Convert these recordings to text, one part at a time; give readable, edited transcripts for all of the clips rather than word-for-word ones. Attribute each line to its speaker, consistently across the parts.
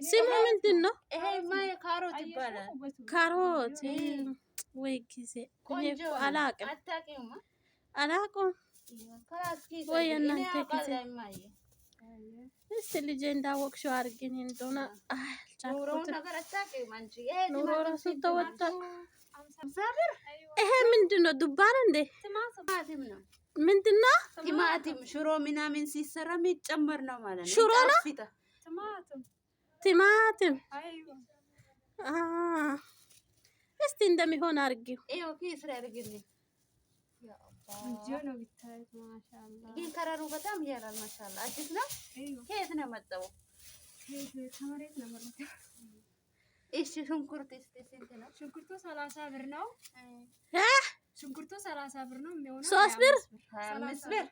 Speaker 1: ስሙ ምንድን ነው?
Speaker 2: ይሄማ ካሮት ይባላል።
Speaker 1: ካሮት ወይ ጊዜ እኔ እኮ አላቅም አላቅም። ወይ እናንተ ጊዜ እስቲ ልጄ እንዳወቅሽው አድርጊኝ። እንደሆነ አልቻልኩትም። ኑሮ ራሱ ተወዷል። ይሄ ምንድን ነው? ዱባ ነው እንዴ? ምንድን ነው?
Speaker 2: ቲማቲም ሽሮ ምናምን ሲሰራ የሚጨመር ነው ማለት ነው።
Speaker 1: ሽሮ ነው። ቲማቲም እስቲ እንደሚሆን አድርጊው።
Speaker 2: ግን ከረሩ በጣም ያራል። ማሻአላ አዲስ ነው። ከየት ነው መጣው? እሺ ሽንኩርት እስቲ ስንት ነው?
Speaker 3: ሽንኩርቱ 30 ብር ነው። ሽንኩርቱ 30 ብር ነው የሚሆነው።
Speaker 1: 3 ብር
Speaker 2: 25 ብር።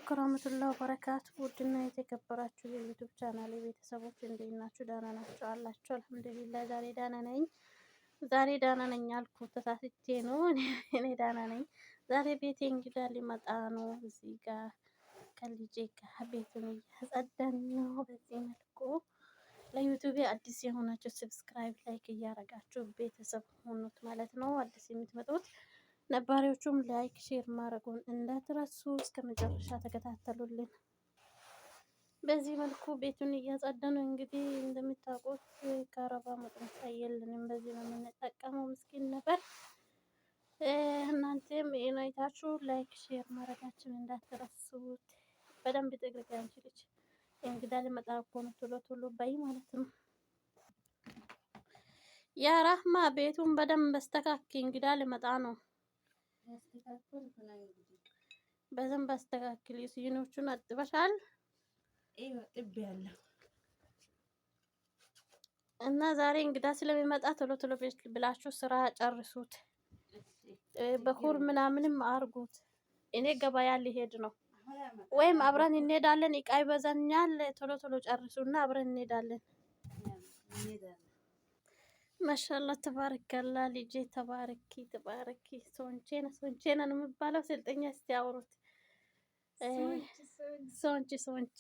Speaker 1: ወረህመቱላሂ ወበረካቱ። ውድና የተከበራችሁ የ YouTube channel ቤተሰቦች እንዴት ናችሁ? ደህና ናችሁ አላችሁ? አልሐምዱሊላህ ዛሬ ደህና ነኝ። ዛሬ ደህና ነኝ አልኩ ተሳስቼ ነው። እኔ ደህና ነኝ። ዛሬ ቤቴ እንግዳ ሊመጣ ነው። እዚህ ጋር ከልጄ ጋር ቤቱን እያጸዳን ነው። በዚህ መልኩ ለ YouTube አዲስ የሆናችሁ subscribe፣ like እያረጋችሁ ቤተሰብ ሆኑት ማለት ነው። አዲስ የምትመጡት ነባሪዎቹም like share ማድረጉን እንዳትረሱ። እስከ መጨረሻ ተከታተሉልን። በዚህ መልኩ ቤቱን እያጸዳ ነው። እንግዲህ እንደምታውቁት ከረባ መጥረሻ የለንም። በዚህ ነው የምንጠቀመው። ምስኪን ነበር። እናንተም ይሄን አይታችሁ like share ማድረጋችሁን እንዳትረሱት። በደንብ ጥግርግ አንቺ ልጅ እንግዳ ሊመጣ እኮ ነው። ቶሎ ቶሎ በይ ማለት ነው። ያ ራህማ ቤቱን በደንብ አስተካክል። እንግዳ ሊመጣ ነው። በደንብ አስተካክል። ሲኖቹን አጥበሻል እና ዛሬ እንግዳ ስለሚመጣ ቶሎ ቶሎ ብላችሁ ስራ ጨርሱት። በኩር ምናምንም አርጉት። እኔ ገበያ ሊሄድ ነው፣ ወይም አብረን እንሄዳለን። እቃ ይበዛኛል። ቶሎ ቶሎ ጨርሱና አብረን እንሄዳለን። ማሻላ ተባረከላ ልጄ፣ ተባረኪ ተባረኪ። ሶንቼና ሶንቼና ነው የሚባለው ስልጠኛ እስቲ አውሩት። ሶንቺ ሶንቺ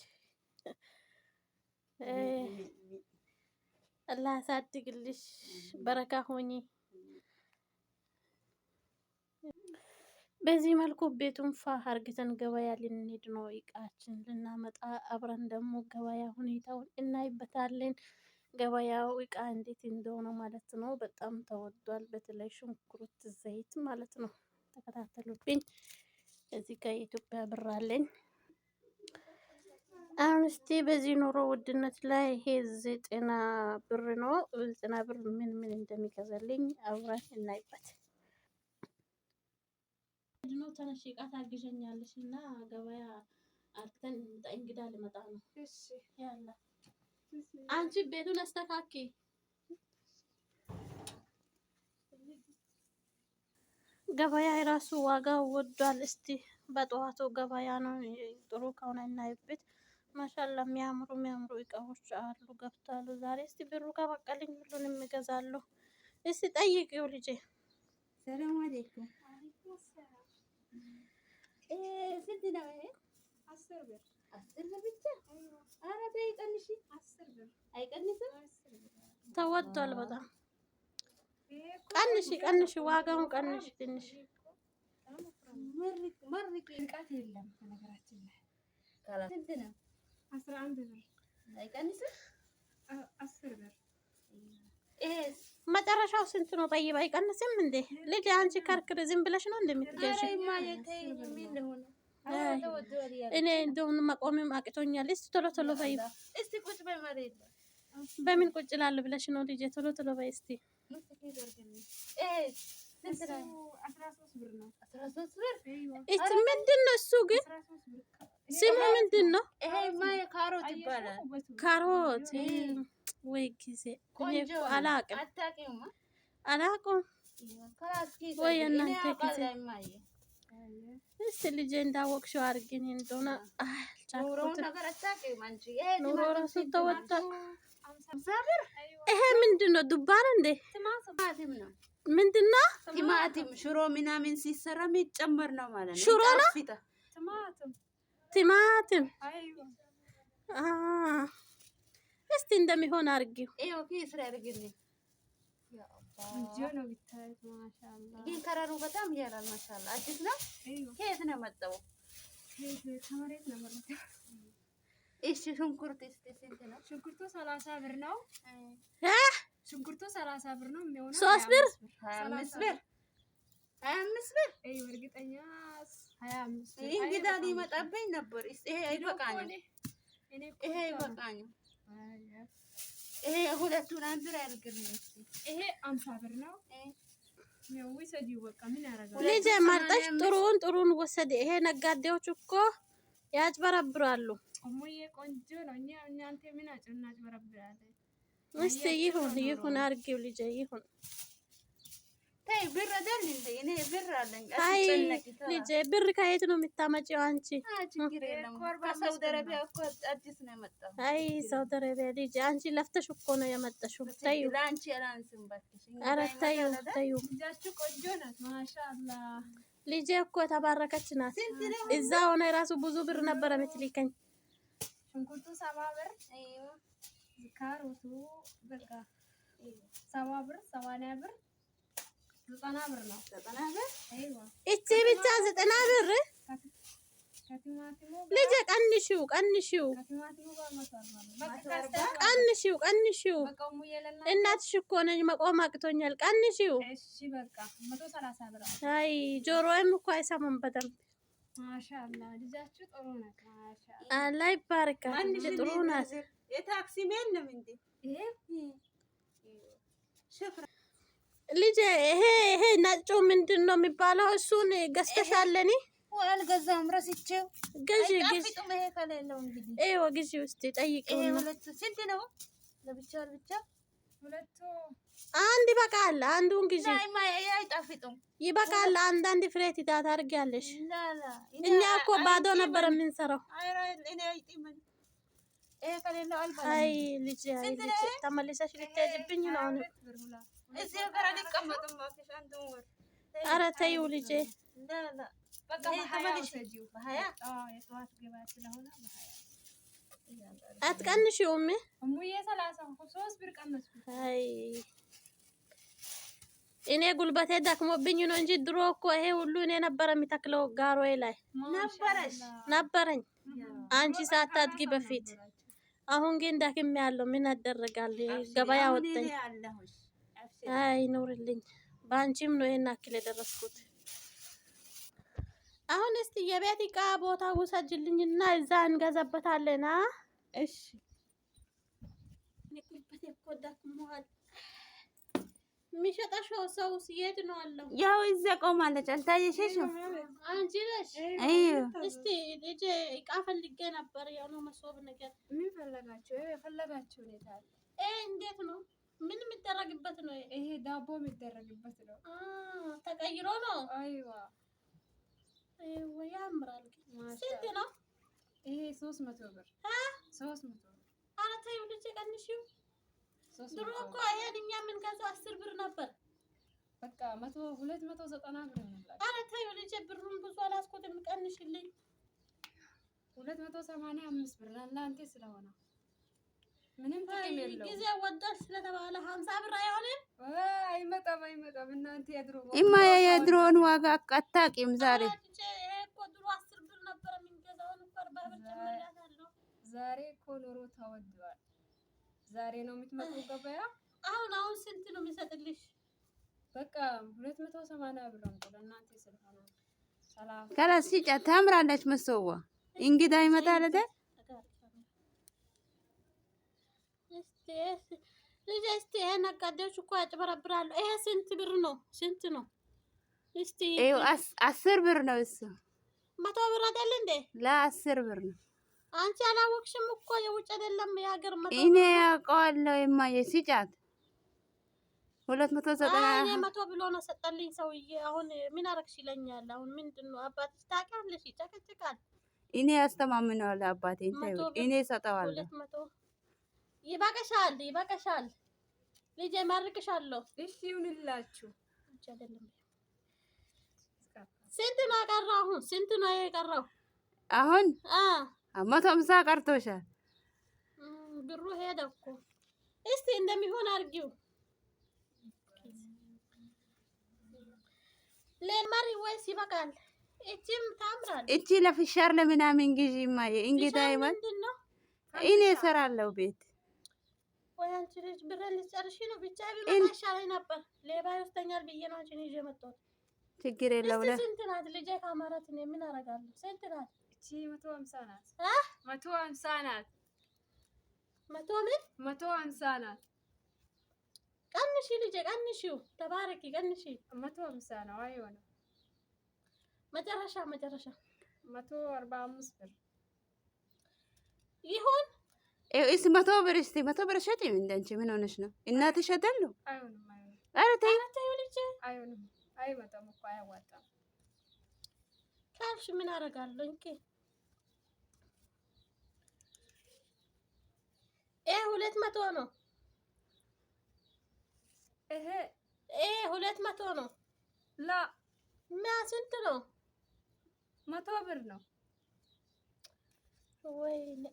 Speaker 1: አላህ ያሳድግልሽ፣ በረካ ሆኚ። በዚህ መልኩ ቤቱን ፋ አርግተን ገበያ ልንሄድ ነው፣ እቃችን ልናመጣ። አብረን ደግሞ ገበያ ሁኔታውን እናይበታለን። ገበያው እቃ እንዴት እንደሆነ ማለት ነው። በጣም ተወዷል። በተለይ ሽንኩርት፣ ዘይት ማለት ነው። ተከታተሉብኝ። እዚህ ጋር የኢትዮጵያ ብር አለኝ። አሁን እስቲ በዚህ ኑሮ ውድነት ላይ ይሄ 90 ብር ነው። 90 ብር ምን ምን እንደሚገዛልኝ አብረን እናይበት። ነው ተነሽ፣ እቃ ታግዠኛለሽ እና ገበያ አርግተን እንግዳ ልመጣ ነው። ያላ አንቺ ቤቱን አስተካኪ። ገበያ የራሱ ዋጋ ወዷል። እስቲ በጠዋቱ ገበያ ነው ጥሩ ከሆነ እናይበት። ማሻላ የሚያምሩ የሚያምሩ እቃዎች አሉ ገብቷሉ። ዛሬ እስቲ ብሩ ከበቀልኝ ሁሉንም እገዛለሁ። እስቲ ጠይቂው ልጄ።
Speaker 2: ሰላም አለይኩም። ስንት ነው ይሄ?
Speaker 3: 10 ብር።
Speaker 2: 10 ብር ብቻ? ኧረ ተይ ቀንሺ። አይቀንስም?
Speaker 1: ተወዷል በጣም። ቀንሺ ቀንሺ፣ ዋጋውን ቀንሺ ትንሽ።
Speaker 2: መርቂ
Speaker 3: ርቃት የለም በነገራችን ላይ።
Speaker 2: ስንት ነው?
Speaker 3: 11 ብር።
Speaker 2: አይቀንስም?
Speaker 3: 10 ብር።
Speaker 2: ይሄስ?
Speaker 1: መጨረሻው ስንት ነው? ጠይብ አይቀንስም እንዴ ልጅ? አንቺ ከርክር ዝም ብለሽ ነው እንደምትገዢ?
Speaker 2: ኧረ እማዬ ተይ፣ ምን ለሆነ
Speaker 1: እኔ እንደውም መቆምም አቅቶኛል። እስቲ ቶሎ ቶሎ በይ።
Speaker 2: እስቲ ቁጭ በይ መሬት ላይ።
Speaker 1: በምን ቁጭ እላለሁ ብለሽ ነው ልጄ? ቶሎ ቶሎ በይ እስቲ።
Speaker 2: ይሄስ ስንት ነው?
Speaker 3: 13 ብር ነው።
Speaker 2: 13 ብር?
Speaker 1: እስቲ ምንድን ነው እሱ ግን
Speaker 3: 13 ብር።
Speaker 1: ስሙ ምንድን ነው?
Speaker 2: ይሄማ ካሮት ይባላል።
Speaker 1: ካሮት ወይ ጊዜ እኔ እኮ አላቅም አላቅም። ወይ እናንተ ጊዜ እስቲ ልጄ እንዳወቅሽው አድርጊኝ። እንደሆነ አልቻልኩትም። ኑሮ ራሱ ተወዷል። ይሄ ምንድን ነው? ዱባ ነው እንዴ? ምንድን ነው?
Speaker 2: ቲማቲም ሽሮ ምናምን ሲሰራ የሚጨመር ነው ማለት ነው።
Speaker 1: ሽሮ ነው። ቲማቲም እስቲ እንደሚሆን አድርጊው።
Speaker 2: ይኸው ኪስ ላይ አድርጊልኝ።
Speaker 3: ቆንጆ ነው ብታዩት፣ ማሻአላ።
Speaker 2: ግን ከረሩ በጣም ያምራል። ማሻአላ አዲስ ነው። ከየት ነው የመጣው?
Speaker 3: ከመሬት ነው የመጣው።
Speaker 2: እሺ ሽንኩርት እስቲ ስንት ነው?
Speaker 3: ሽንኩርቱ 30 ብር ነው። ሽንኩርቱ 30 ብር ነው የሚሆነው።
Speaker 1: 3 ብር
Speaker 2: 25 ብር 25 ብር።
Speaker 3: እይው እርግጠኛ 25 ብር።
Speaker 2: እንግዳ ሊመጣብኝ ነበር። ይሄ አይበቃኝም። ይሄ አይበቃኝም። ይሄ ሁለቱን አንድ ላይ አድርግልኝ እስቲ።
Speaker 3: ይሄ 50 ብር ነው።
Speaker 1: ልጄ መርጠሽ ጥሩውን ጥሩን ወሰደ። ይሄ ነጋዴዎች እኮ ያጭበረብራሉ።
Speaker 3: እሙዬ ቆንጆ ነው። እኛ እናንተ ምን እናጭበረብራለን?
Speaker 1: እስቲ ይሁን ይሁን አድርጊው ልጄ ይሁን።
Speaker 2: ተይ ብር አይደል እንዴ? እኔ ብር አለኝ።
Speaker 1: አይ ልጄ ብር ከየት ነው የምታመጪው አንቺ?
Speaker 2: ችግር የለም። ከሳውዲ አረቢያ እኮ አዲስ ነው የመጣው።
Speaker 1: አይ ሳውዲ አረቢያ ልጄ አንቺ ለፍተሽ እኮ ነው የመጣሽው። ተይው
Speaker 2: ለአንቺ አላንስም እባክሽ።
Speaker 1: ኧረ ተይው ተይው።
Speaker 3: ልጃችሁ ቆንጆ ናት። ማሻአላ
Speaker 1: ልጄ እኮ የተባረከች ናት። እዛ ሆነ የራሱ ብዙ ብር ነበረ የምትልከኝ።
Speaker 3: ሽንኩርቱ 70 ብር፣ ካሮቱ በቃ 70 ብር፣ 80 ብር፣ 90 ብር ነው።
Speaker 1: እቺ ብቻ 90 ብር ልጄ። ቀንሺው ቀንሺው ቀንሺው ቀንሺው። እናትሽ እኮ ነኝ፣ መቆም አቅቶኛል። ቀንሺው።
Speaker 3: እሺ በቃ 130 ብር።
Speaker 1: አይ ጆሮዬም እኮ አይሰማም በደንብ።
Speaker 3: ማሻአላ ልጃችሁ ጥሩ ናት። ማሻአላ
Speaker 1: አላህ ይባርካት። ልጄ ጥሩ ናት።
Speaker 2: የታክሲ የለም እንዴ?
Speaker 1: ልጄ ይሄ ይሄ ነጩ ምንድን ነው የሚባለው? እሱን ገዝተሻለኒ?
Speaker 2: አልገዛሁም፣ ረስቼው።
Speaker 1: ግዢ ግዢ።
Speaker 2: አይጣፍጥም ይሄ ከሌለው እንግዲህ።
Speaker 1: ይኸው ግዢ ውስጥ
Speaker 2: ይሄ
Speaker 1: ጠይቂውና
Speaker 2: ሁለቱ ስንት ነው? ለብቻ ለብቻ
Speaker 3: ሁለቱ
Speaker 1: አንድ ይበቃል። አንዱን ግዢ
Speaker 2: ላይማ ይሄ አይጣፍጥም።
Speaker 1: ይበቃል። አንዳንድ ፍሬ ታደርጊያለሽ።
Speaker 2: ላላ
Speaker 1: እኛ እኮ ባዶ ነበር የምንሰራው።
Speaker 2: እኔ አይጥመኝ። ይሄ ከሌለው አልበላም።
Speaker 1: አይ ልጄ፣ አይ ልጄ ተመልሰሽ ልትሄጂብኝ ነው አሁን።
Speaker 2: እዚህ ጋር አልቀመጥም እባክሽ አንዱን ወር።
Speaker 1: ኧረ ተይው ልጄ።
Speaker 2: ላላ
Speaker 3: በቃ
Speaker 2: ይሄ
Speaker 3: በ20
Speaker 2: ተመልሽ።
Speaker 3: ውሰጂው።
Speaker 2: በ20?
Speaker 3: አዎ የጠዋት ገበያ ስለሆነ በ20።
Speaker 1: አትቀንሺውም?
Speaker 3: እሙዬ 33 ብር ቀነስኩ።
Speaker 1: አይ እኔ ጉልበቴ ደክሞብኝ ነው እንጂ ድሮ እኮ ይሄ ሁሉ እኔ ነበረ የሚተክለው ጋሮዬ ላይ
Speaker 2: ነበረሽ?
Speaker 1: ነበረኝ፣ አንቺ ሳታድጊ በፊት። አሁን ግን ደክሜያለሁ። ምን አደረጋል? ገበያ ወጣኝ።
Speaker 2: አለሁሽ።
Speaker 1: አይ ኑርልኝ። በአንቺም ነው ይሄን አክል የደረስኩት። አሁን እስቲ የቤት እቃ ቦታ ውሰጅልኝና እዛ እንገዛበታለን።
Speaker 2: እሺ
Speaker 1: እኔ ጉልበቴ እኮ ደክሟል። የሚሸጠው ሰውስ የት ነው አለው?
Speaker 2: ያው እዛ ቆማለች። አልታየሽም?
Speaker 1: አንቺ ነሽ?
Speaker 2: አዩ
Speaker 1: እስቲ ልጄ እቃ ፈልጌ ነበር፣ የሆነ መሶብ ነገር።
Speaker 3: ምን ፈለጋችሁ? የፈለጋችሁ ሁኔታ አለ።
Speaker 1: ይሄ እንዴት ነው? ምን የሚደረግበት ነው? ይሄ
Speaker 3: ይሄ ዳቦ የሚደረግበት ነው።
Speaker 1: ተቀይሮ ነው።
Speaker 3: አይዋ
Speaker 1: አይዋ ያምራል። ግን ስንት ነው?
Speaker 3: ይሄ 300 ብር። 300 ብር።
Speaker 1: ኧረ ተይው ልጄ ቀንሺው። ድሮ እኮ ይሄን እኛ የምንገዛው 10 ብር ነበር።
Speaker 3: በቃ 290 ብር ነው።
Speaker 1: ኧረ ተይው ልጄ ብሩን ብዙ አላስኩትም፣ ቀንሽልኝ።
Speaker 3: 285 ብር ለእናንተ ስለሆነ ምንም ጥቅም የለውም።
Speaker 1: ጊዜ ወዷል ስለተባለ 50 ብር አይሆንም።
Speaker 3: አይመጣም አይመጣም። እናንተ የድሮ
Speaker 2: እማ የድሮውን ዋጋ አታውቂም ዛሬ።
Speaker 1: ልጄ ይሄ እኮ ድሮ 10 ብር ነበር የምንገዛው፣ አሁን እኮ 40 ብር ጨምሬያታለሁ።
Speaker 3: ዛሬ እኮ ኑሮ ተወዷል። ዛሬ ነው የምትመጡ ገበያ።
Speaker 1: አሁን አሁን ስንት ነው የሚሰጥልሽ?
Speaker 3: በቃ 280 ብር ነው ለእናንተ ስለሆነ። ሰላም
Speaker 2: ከላስ ሲጫ ታምራለች። መሶቧ እንግዳ ይመጣል አይደል?
Speaker 1: ልጄ እስቲ ይሄ ነጋዴዎች እኮ ያጭበረብራሉ። ይሄ ስንት ብር ነው? ስንት ነው? እስቲ
Speaker 2: ይኸው 10 ብር ነው እሱ።
Speaker 1: 100 ብር አይደል እንዴ?
Speaker 2: ለ10 ብር ነው።
Speaker 1: አንቺ አላወቅሽም እኮ የውጭ አይደለም የሀገር 100
Speaker 2: እኔ ያውቀዋለሁ። የማየ ሲጫት 290
Speaker 1: እኔ 100 ብሎ ነው ሰጠልኝ ሰውዬ። አሁን ምን አረግሽ ይለኛል። አሁን ምንድን ነው አባትሽ ታውቂያለሽ፣ ይጨቀጭቃል።
Speaker 2: እኔ ያስተማምነዋለሁ አባቴ። እኔ እሰጠዋለሁ።
Speaker 1: 200 ይበቃሻል፣ ይበቃሻል ልጄ መርቅሻለሁ።
Speaker 3: እሺ ይሁንላችሁ።
Speaker 1: ስንት ነው የቀረው? አሁን ስንት ነው የቀረው?
Speaker 2: አሁን 150 ቀርቶሻል።
Speaker 1: ብሩ ሄደ እኮ። እስቲ እንደሚሆን አርጊው። ለማሪ ወይስ ይበቃል? እቺም ታምራለች።
Speaker 2: እቺ ለፍሻር ለምናምን ግዢ እማዬ። እንግዳ ይመጣ
Speaker 1: ምንድን ነው?
Speaker 2: እኔ እሰራለሁ ቤት።
Speaker 1: ወይ አንቺ ልጅ ብሬን ልትጨርሺ ነው። ብቻ ቢመጣ ይሻለኝ ነበር። ሌባ ይወስደኛል ብዬ ነው አንቺን ይዤ መጣሁት።
Speaker 2: ችግር የለው።
Speaker 1: እስቲ ስንት ናት ልጄ? ካማራት እኔ ምን አደርጋለሁ? ስንት ናት?
Speaker 3: እቺ 150 ናት።
Speaker 1: አ
Speaker 3: 150 ናት።
Speaker 1: መቶ ምን
Speaker 3: 150 ናት።
Speaker 1: ቀንሺ ልጄ ቀንሺው። ተባረኪ ቀንሺ።
Speaker 3: 150 ነው። አይሆንም።
Speaker 1: መጨረሻ መጨረሻ
Speaker 3: 145 ብር
Speaker 1: ይሁን።
Speaker 2: እስ 100 ብር፣ እስቲ 100 ብር ሸጪ። እንዳንቺ ምን ሆነሽ ነው? እናትሽ አይደሉ?
Speaker 3: አይሆንም። አይሆንም።
Speaker 2: ኧረ ተይ።
Speaker 1: ኧረ ተይው ልጄ።
Speaker 3: አይሆንም። አይመጣም እኮ አያዋጣም።
Speaker 1: ካልሽ ምን አደርጋለሁ? እንኪ ይሄ 200 ነው።
Speaker 3: ይሄ
Speaker 1: ይሄ 200 ነው።
Speaker 3: ላ
Speaker 1: እና ስንት ነው?
Speaker 3: 100 ብር ነው።
Speaker 1: ወይኔ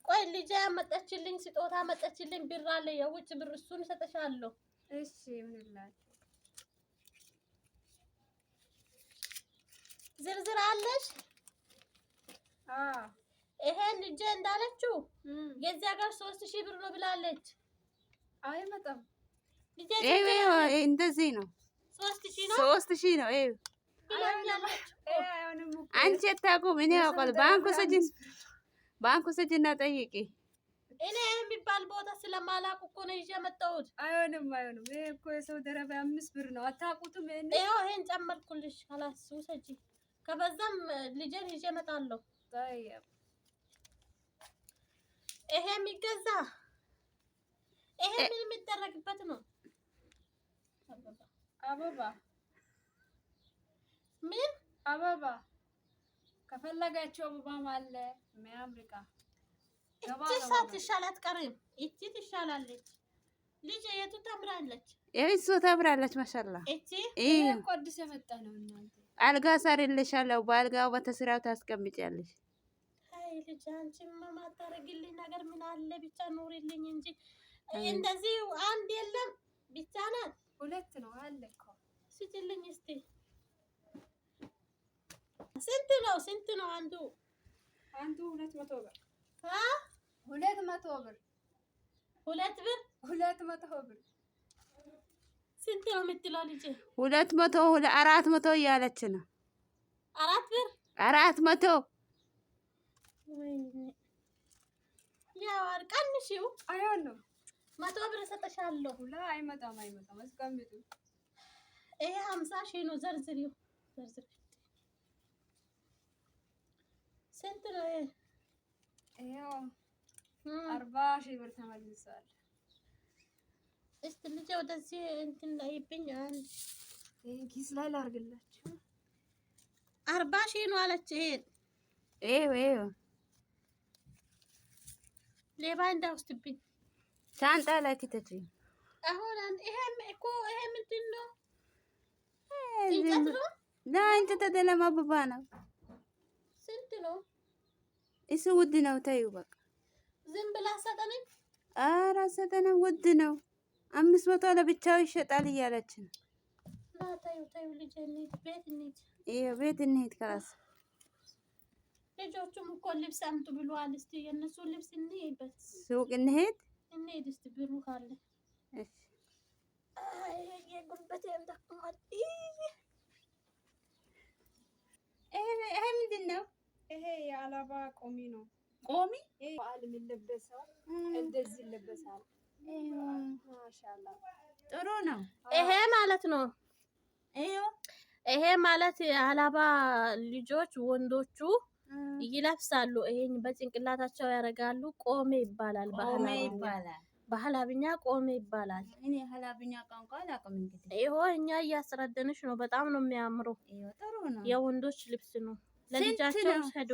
Speaker 1: ቆይ ልጄ ያመጣችልኝ ስጦታ አመጣችልኝ ብር አለ፣ የውጭ ብር፣ እሱን እሰጥሻለሁ።
Speaker 3: እሺ ይሁንላችሁ።
Speaker 1: ዝርዝር አለሽ?
Speaker 3: አዎ።
Speaker 1: ይሄ ልጄ እንዳለችው የዚህ ሀገር 3000 ብር ነው ብላለች።
Speaker 3: አይመጣም።
Speaker 1: ልጄ
Speaker 2: ይኸው ይኸው እንደዚህ ነው።
Speaker 1: 3000 ነው
Speaker 2: 3000 ነው። ይኸው
Speaker 1: ብላኛለች።
Speaker 3: ይሄ አይሆንም እኮ።
Speaker 2: አንቺ አታውቁም፣ እኔ አውቃለሁ። ባንኩ ውሰጂን፣ ባንኩ ውሰጂና ጠይቂ።
Speaker 1: እኔ የሚባል ቦታ ስለማላውቅ እኮ ነው ይዤ የመጣሁት።
Speaker 3: አይሆንም፣ አይሆንም። ይሄ እኮ የሰው ደረባ 5 ብር ነው። አታውቁትም? ይሄን
Speaker 1: ይኸው ይሄን ጨመርኩልሽ። خلاص ውሰጂ። ከበዛም ልጄን ይዤ እመጣለሁ።
Speaker 3: طيب።
Speaker 1: ይሄ የሚገዛ ይሄ ምን የሚደረግበት ነው?
Speaker 3: አበባ።
Speaker 1: ምን?
Speaker 3: አበባ ከፈለጋችሁ አበባም አለ፣ የሚያምር ዕቃ ገባ
Speaker 1: እቺ
Speaker 3: ገባ
Speaker 1: ሳትሻል አትቀርም። እቺ ትሻላለች። ልጄ የቱ ታምራለች?
Speaker 2: ይኸው እሱ ታምራለች። ማሻአላ።
Speaker 1: እቺ
Speaker 3: ይሄ
Speaker 2: ይኸው
Speaker 3: እኮ አዲስ የመጣ ነው እናንተ።
Speaker 2: አልጋ ሰርልሻለሁ። በአልጋው በተስራው ታስቀምጫለሽ።
Speaker 1: አይ ልጅ አንቺማ ማታረግልኝ ነገር ምን አለ? ብቻ ኑሪልኝ እንጂ እንደዚህ አንድ የለም ብቻ ናት።
Speaker 3: ሁለት ነው አለ እኮ።
Speaker 1: ስጭልኝ እስቲ። ስንት ነው? ስንት ነው አንዱ?
Speaker 3: አንዱ 200 ብር።
Speaker 1: አ
Speaker 3: 200 ብር።
Speaker 1: 2 ብር?
Speaker 3: 200 ብር።
Speaker 1: ስንት ነው የምትለው ልጄ?
Speaker 2: 200 400 እያለች ነው።
Speaker 1: 4 ብር?
Speaker 2: 400።
Speaker 1: ወይኔ ያው ቀንሺው።
Speaker 3: አይሆንም።
Speaker 1: 100 ብር እሰጥሻለሁ።
Speaker 3: ሁላ አይመጣም፣ አይመጣም። አስቀምጡ።
Speaker 1: ይሄ 50,000 ነው። ዘርዝሪው ዘርዝሪ። ስንት ነው ይሄ?
Speaker 3: ይኸው 40,000 ብር ተመልሷል።
Speaker 1: እስቲ ልጄ ወደዚህ እንትን ላይብኝ። አንድ
Speaker 3: ይሄን ኪስ ላይ ላድርግላችሁ።
Speaker 1: 40,000 ነው አለች። ይሄን
Speaker 2: ይኸው ይኸው
Speaker 1: ሌባ እንዳይወስድብኝ።
Speaker 2: ሻንጣ ላይ ክተቺ።
Speaker 1: አሁን ይሄ እኮ ይሄ ምንድን ነው? እንጨት ነው።
Speaker 2: ለእንጨት አይደለም፣ አበባ ነው።
Speaker 1: ስንት ነው?
Speaker 2: እሱ ውድ ነው። ተይው በቃ።
Speaker 1: ዝም ብላ ሰጠነኝ።
Speaker 2: ኧረ ሰጠንም ውድ ነው። 500 ለብቻው ይሸጣል እያለች ነው።
Speaker 1: ላ ተይው ተይው ልጄ እንሂድ፣ ቤት እንሂድ።
Speaker 2: ይኸው ቤት እንሂድ خلاص።
Speaker 1: ልጆቹም እኮ ልብስ አምጡ ብለዋል። እስቲ የእነሱ ልብስ እንይበት።
Speaker 2: ሱቅ እንሂድ።
Speaker 1: እንሂድ እስቲ ብሩ ካለ።
Speaker 2: እሺ።
Speaker 1: አይ የጉልበቴም ደክሟል።
Speaker 2: ይሄ ምንድን ነው?
Speaker 3: ይሄ የአላባ ቆሚ ነው።
Speaker 2: ቆሚ።
Speaker 3: ይሄ በዓል የሚለበሰው እንደዚህ ይለበሳል። ማሻአላ።
Speaker 2: ጥሩ ነው።
Speaker 1: ይሄ ማለት ነው።
Speaker 2: ይኸው።
Speaker 1: ይሄ ማለት የአላባ ልጆች ወንዶቹ ይለብሳሉ። ይሄን በጭንቅላታቸው ያደርጋሉ። ቆሜ ይባላል።
Speaker 2: ቆሜ
Speaker 1: በሀላብኛ
Speaker 2: ይባላል።
Speaker 1: በሀላብኛ ቆሜ ይባላል።
Speaker 2: እኔ ሀላብኛ ቋንቋ አላውቅም። እንግዲህ
Speaker 1: ይኸው እኛ እያስረደንሽ ነው። በጣም ነው የሚያምሩ።
Speaker 2: ይኸው ጥሩ ነው።
Speaker 1: የወንዶች ልብስ ነው። ለልጃቸው
Speaker 2: ነው?
Speaker 1: ውሰዱ።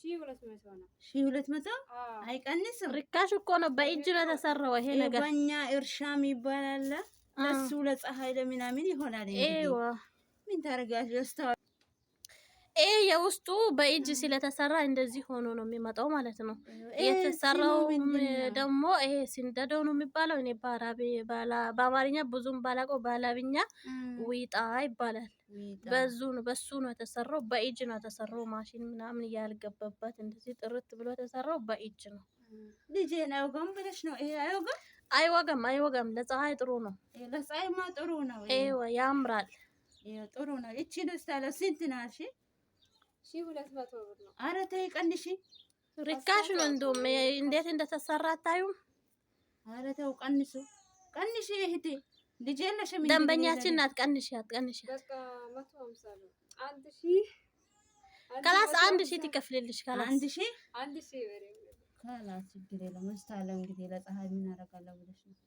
Speaker 3: 1200 ነው።
Speaker 2: 1200?
Speaker 3: አዎ።
Speaker 2: አይቀንስም።
Speaker 1: ርካሽ እኮ ነው። በእጅ ነው የተሰራው ይሄ ነገር።
Speaker 2: በኛ እርሻ የሚባል አለ። ለሱ ለፀሐይ ለምናምን ይሆናል። እንግዲህ
Speaker 1: አይዋ።
Speaker 2: ምን ታደርጊያለሽ?
Speaker 1: ይሄ የውስጡ በእጅ ስለተሰራ እንደዚህ ሆኖ ነው የሚመጣው ማለት ነው።
Speaker 2: ይሄ ስሙ
Speaker 1: የተሰራው
Speaker 2: ምንድን ነው?
Speaker 1: ደግሞ ይሄ ሲንደዶ ነው የሚባለው። እኔ በአማርኛ ብዙም ባላውቀው በአረብኛ ዊጣ ይባላል።
Speaker 2: ዊጣ።
Speaker 1: በዙ ነው በሱ ነው የተሰራው። በእጅ ነው የተሰራው። ማሽን ምናምን ያልገባበት እንደዚህ ጥርት ብሎ የተሰራው በእጅ ነው።
Speaker 2: ልጄን አይወጋም ብለሽ ነው? ይሄ አይወጋም።
Speaker 1: አይወጋም፣ አይወጋም። ለፀሐይ ጥሩ ነው።
Speaker 2: ይሄ ለፀሐይማ ጥሩ ነው። ይሄ
Speaker 1: ይኸው ያምራል።
Speaker 2: ይሄ ጥሩ ነው። እቺ ነው ስታለ ስንት ነው አልሽ?
Speaker 3: 1200 ብር ነው።
Speaker 2: ኧረ ተይ ቀንሺ።
Speaker 1: ርካሽ ነው። እንደውም እንዴት እንደተሰራ አታዩም?
Speaker 2: ኧረ ተው ቀንሱ፣ ቀንሺ እህቴ። ልጅ የለሽም እንዴ?
Speaker 1: ደንበኛችን ናት። ቀንሽ፣ ቀንሽ።
Speaker 3: በቃ 150 ብር። 1000
Speaker 1: خلاص 1000 ትከፍልልሽ። خلاص
Speaker 2: 1000
Speaker 3: 1000 ብር።
Speaker 2: خلاص ችግር የለም። እስታለ እንግዲህ ለፀሐይ ምን አደርጋለሁ ብለሽ ነው?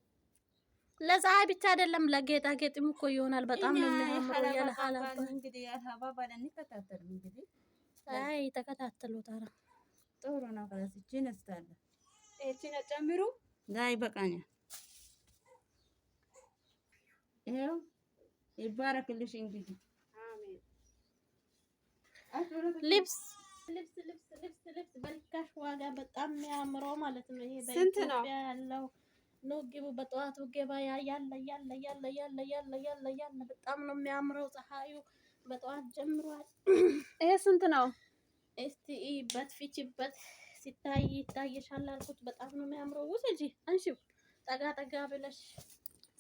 Speaker 1: ለፀሐይ ብቻ አይደለም ለጌጣጌጥም እኮ ይሆናል። በጣም ነው
Speaker 2: እኛ
Speaker 1: የሚያምረው።
Speaker 2: የሀላባ
Speaker 1: የለሀላባ
Speaker 2: ባል እንግዲህ የሀላባ ባል እንከታተልም እንግዲህ።
Speaker 1: አይ ተከታተሉት። ኧረ
Speaker 2: ጥሩ ነው። خلاص እቺን እስታለ
Speaker 3: እቺን ጨምሩ።
Speaker 2: ዳ ይበቃኛል። ይኸው ይባረክልሽ እንግዲህ።
Speaker 3: አሜን።
Speaker 1: ልብስ ልብስ ልብስ ልብስ ልብስ በርካሽ ዋጋ በጣም የሚያምረው ማለት ነው። ይሄ
Speaker 3: ስንት ነው?
Speaker 1: በኢትዮጵያ ያለው ነው። ግቡ በጠዋቱ ገበያ ያለ ያለ ያለ ያለ ያለ ያለ ያለ በጣም ነው የሚያምረው። ፀሐዩ በጠዋት ጀምሯል።
Speaker 3: ይሄ ስንት ነው?
Speaker 1: እስቲ እይበት፣ ፊችበት ሲታይ ይታየሻል አልኩት። በጣም ነው የሚያምረው። ውሰጂ፣ አንሺው፣ ጠጋ ጠጋ ብለሽ።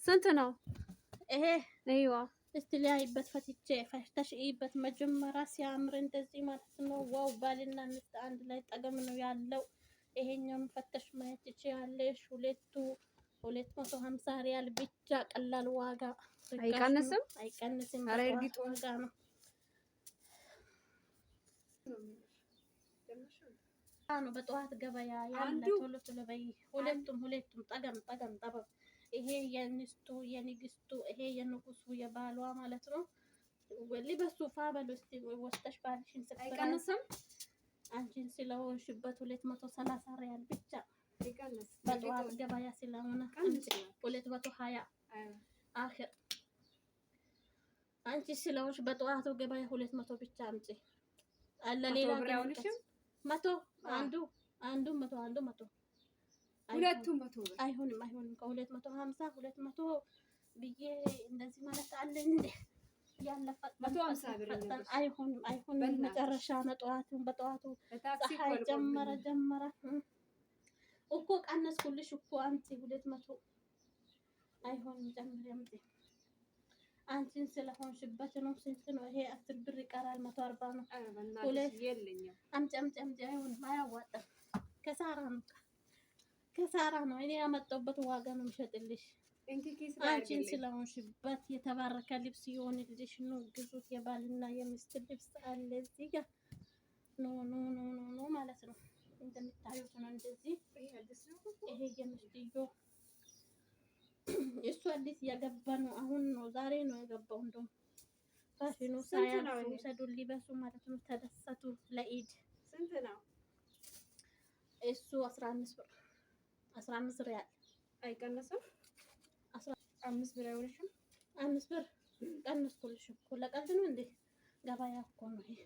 Speaker 3: ስንት ነው?
Speaker 1: ይሄ
Speaker 3: አይዋ
Speaker 1: እስቲ ሊያይበት ፈትቼ ፈሽተሽ እይበት። መጀመሪያ ሲያምር እንደዚህ ማለት ነው። Wow፣ ባልና ሚስት አንድ ላይ ጠገም ነው ያለው። ይሄኛውን ፈተሽ ማየት ትችያለሽ። ሁለቱ 250 ሪያል ብቻ፣ ቀላል ዋጋ። ርካሽ ነው።
Speaker 3: አይቀንስም?
Speaker 1: አይቀንስም።
Speaker 3: ኧረ
Speaker 1: በጠዋት
Speaker 3: እርግጡ።
Speaker 1: ዋጋ ነው። ነው በጠዋት ገበያ ያለ። ቶሎ ቶሎ በይ። ሁለቱም ሁለቱም ጠገም ጠገም ጠበብ። ይሄ የሚስቱ የንግስቱ፣ ይሄ የንጉሱ የባሏ ማለት ነው። ልበሱ፣ ፋ በሉ እስቲ ወስደሽ ባልሽን surprise።
Speaker 3: አይቀንስም?
Speaker 1: አንቺን ስለሆንሽበት 230 ሪያል ብቻ።
Speaker 3: ይቀንስ።
Speaker 1: በጠዋት ገበያ ስለሆነ
Speaker 3: ቀንስ።
Speaker 1: 220 آخر። አንቺ ስለሆንሽ በጠዋቱ ገበያ 200 ብቻ አምጪ አለ። ሌላ
Speaker 3: 100 ብር አይሆንሽም?
Speaker 1: 100 አንዱ አንዱ 100 አንዱ 100።
Speaker 3: ሁለቱም 100 ብር።
Speaker 1: አይሆንም፣ አይሆንም። ከ250 200 ብዬ እንደዚህ ማለት አለ እንዴ? ያለ ፈጣን
Speaker 3: 150 ብር
Speaker 1: ፈጣን።
Speaker 3: ይሆንልሽ።
Speaker 1: አይሆንም፣ አይሆንም።
Speaker 3: በእናትሽ።
Speaker 1: መጨረሻ ነው። ጠዋቱ በጠዋቱ
Speaker 3: በታክሲ
Speaker 1: ፀሐይ
Speaker 3: እኮ
Speaker 1: ጀመረ
Speaker 3: አልቆምም።
Speaker 1: ጀመረ እኮ ቀነስኩልሽ እኮ። አምጪ 200 አይሆንም። ጨምሪ፣ አምጪ። አንቺን ስለሆንሽበት ነው። ስንት ነው ይሄ? 10 ብር ይቀራል። 140 ነው።
Speaker 3: ኧረ በእናትሽ
Speaker 1: ሁለት
Speaker 3: የለኝም።
Speaker 1: አምጪ፣ አምጪ፣ አምጪ። አይሆንም፣ አያዋጣም። ከሳራ ነው፣ ከሳራ ነው። እኔ ያመጣሁበት ዋጋ ነው የምሸጥልሽ።
Speaker 3: እንኪ ኪስ ላይ
Speaker 1: አንቺን
Speaker 3: አድርጊልኝ።
Speaker 1: ስለሆንሽበት የተባረከ ልብስ ይሆንልሽ። ኑ ግዙት። የባልና የሚስት ልብስ አለ እዚህ ጋር። ኖ ኖ ኖ ኖ ኖ ማለት ነው። እንደምታዩት ነው እንደዚህ።
Speaker 3: ይሄ አዲስ ነው።
Speaker 1: ይሄ የሚስትዮ እሱ አዲስ እያገባ ነው። አሁን ነው፣ ዛሬ ነው የገባው። እንደውም ፋሽኑ
Speaker 3: ስንት ነው
Speaker 1: ሳያልፍ
Speaker 3: ይሄ?
Speaker 1: ውሰዱ፣ ሊበሱ ማለት ነው። ተደሰቱ ለኢድ።
Speaker 3: ስንት ነው?
Speaker 1: እሱ 15 ብር፣ 15 ሪያል።
Speaker 3: አይቀንስም? 5 ብር አይሆንሽም?
Speaker 1: 5 ብር ቀንስኩልሽ እኮ። ለቀልድ ነው እንዴ? ገበያ እኮ ነው ይሄ።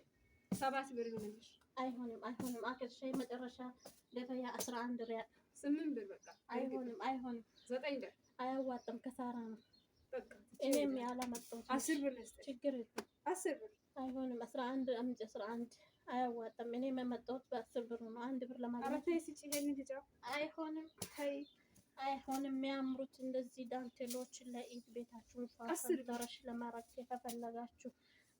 Speaker 3: 7 ብር ይሆንልሽ።
Speaker 1: አይሆንም፣ አይሆንም። آخر شي መጨረሻ ገበያ 11 ሪያል።
Speaker 3: 8 ብር በቃ።
Speaker 1: አይሆንም፣ አይሆንም።
Speaker 3: 9 ብር።
Speaker 1: አያዋጣም። ከሳራ ነው።
Speaker 3: በቃ
Speaker 1: እኔም ያላመጣሁት
Speaker 3: 10 ብር ልስጥሽ።
Speaker 1: ችግር የለም።
Speaker 3: 10 ብር።
Speaker 1: አይሆንም። 11 አምጪ፣ 11 አያዋጣም። እኔም የመጣሁት በ10 ብር ነው። 1 ብር
Speaker 3: ኧረ
Speaker 1: ለማግኘት
Speaker 3: ተይ ስጪ፣ ይሄንን ሂጃብ።
Speaker 1: አይሆንም፣
Speaker 3: ተይ።
Speaker 1: አይሆንም። የሚያምሩት እንደዚህ ዳንቴሎች ለኢድ ቤታችሁን
Speaker 3: 10 ብር።
Speaker 1: ፋፈንተረሽ ለማድረግ ከፈለጋችሁ